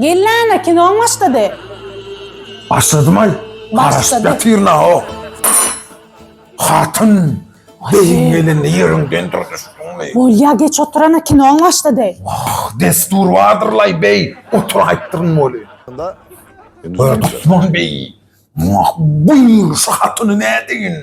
Gelläne kinoň başlady. Başladymaý. Garaşyp Başlady. ýatyryn-a o. Hatyn, beýiň gelende ýeriňden turuşdyňmy? Bolýa geç oturana kinoň başlady. Wah, destur bardyr-laý beý, oturaýypdyryn weli. Osman beý, Wah, buýur şu hatyny nädeýin?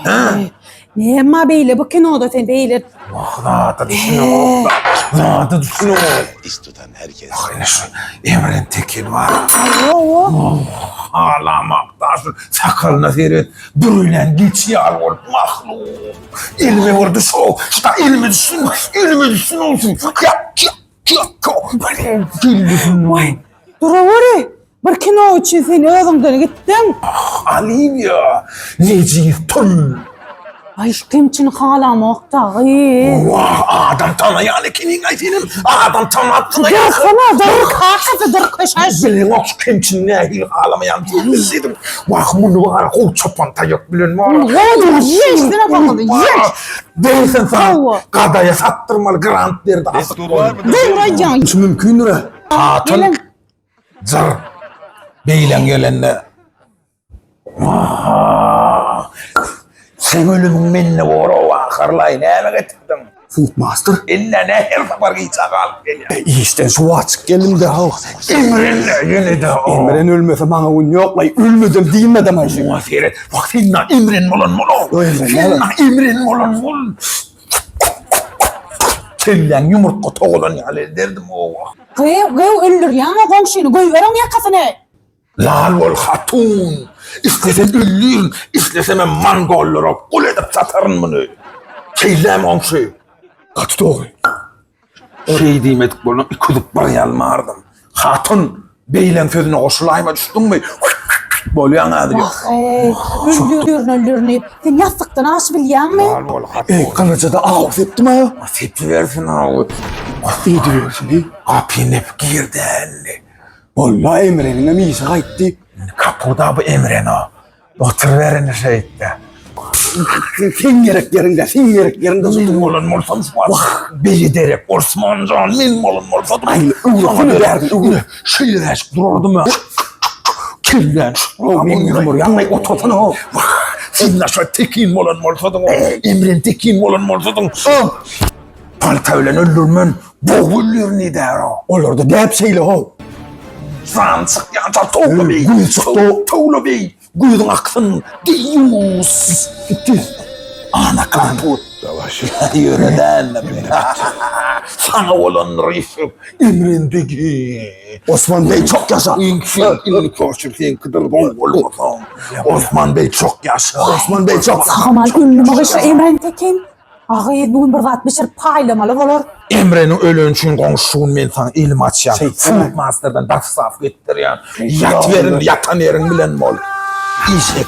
Hä? Näme beýle bu kinoda sen beýle? Wah, zada düşünemok. Zada düşünemok. İş tutan herkes. Wah, ine şu Emren Tekin bar. Hawa. Halamak da şu sakalyna seret, bürülen geçi ýaly bolup mahluk. Elime vurdu şu, şu da elime düşsün, elime düşsün olsun. Kya, kya, kya, kya. Waý, duraweri. Bir kino üçin sen özüňden gitdiň. Ah, Oliwiýa, nejis tul. Aý, şu kemçini halamok dagy. Wah, adam tanaýan ekeniň-aý senem. Adam tanapsyň-aý. Dursana, dur, kakasy, dur, köşeş. Bileňok şu kemçini nähili halamaýan diýip bilsedim. Wah, muny bar, gowy çopan taýak bilen bar. Gowy, ýeşsene bagyny, ýeş. Bersen sana, Hawa. gadaýa satdyrmaly grant berdi. Destur barmydyr? Dur, aýdýan. Şu mümkindir-ä. Hatyn. Geliň. Jyr. Beýleň gelende. Wah! Seň ölümiň mende bor-ow ahyrlaý, näme getirdiň? Foodmaster. Indi nä her sapar gijä galyp gelýäň? Işden şu wagt çykyp geldim-de, how. Emren-de ýene-de. Emren ölmese maňa gün ýok-laý, ölmedem diýmedem-aý şu. Muňa seret. Wah, sen na Emren bolan bol-ow. Emren Sen näme? na Emren bolan bol. Kelläň ýumurtga togalan ýaly ederdim-ow. Gyw, gyw, öldürýäň-ä goňşyny, goýber oň ýakasyny! Lal bol, hatun! Islesem öldürin, islesemem mongollara gul edip sataryn muny. Şeýdämi goňşy? Gaty dogry. Şeý diýmedik bolsam, iküzüp bir ýalmardym. Hatun, beýleň sözüne goşulaýma, düşdüňmi? Bolýaň häzir. Wah-eý, öldürin, öldürin diýip, sen ýassykdan aş bilýäňmi? Lal bol, hatun. Eý, gylyja-da aw sepdim-ä. Sepibersin awy. Edibersin, eý. Gapyny depip girdi indi. Walla, Emreniňem işi gaýtdy. Indi kapuda bu Emren-o. Oturyber indi şeýtde. Seň gerek ýeriňde, seň gerek ýeriňde. Men bolan bolsam şu wagt. Wah, beýederek Osman jan, men bolan bolsadym. Aý, öwretsene bärde, öwret. Şeýleräjik durardym ha. Kelläň O, men ýüzüm urýaň, otursana. Wah, sen naşa tekin bolan bolsadyň, Emren tekin bolan bolsadyň. Palta bilen öldürmen, bog öldürin edär o. Olarda däp şeýle how. Jan çykýança towla beý. Gün çykdy. Towla beý. Gözüň aksyn. Deýýus. Gitdi. Ana kaput. Savaş. Ýöre däldim. Saňa bolan ryşyk Emrendigi. Osman Bey çok yaşa. Iňki indi koşup seňkidir gowy bolmasaň. Osman Bey çok ýaşa. Osman Bey çok. Sagaman öldüm gyşy Emren Tekin. A gyz bu gün bir zat bişirip paýlamaly bolar. Emreniň öleni üçin goňşy şu gün men saňa elimi açýan. Şeýtsene. Food masterdan daş saf getdirýän. Ýatyber indi ýatan ýeriň bilen bol. Iş et.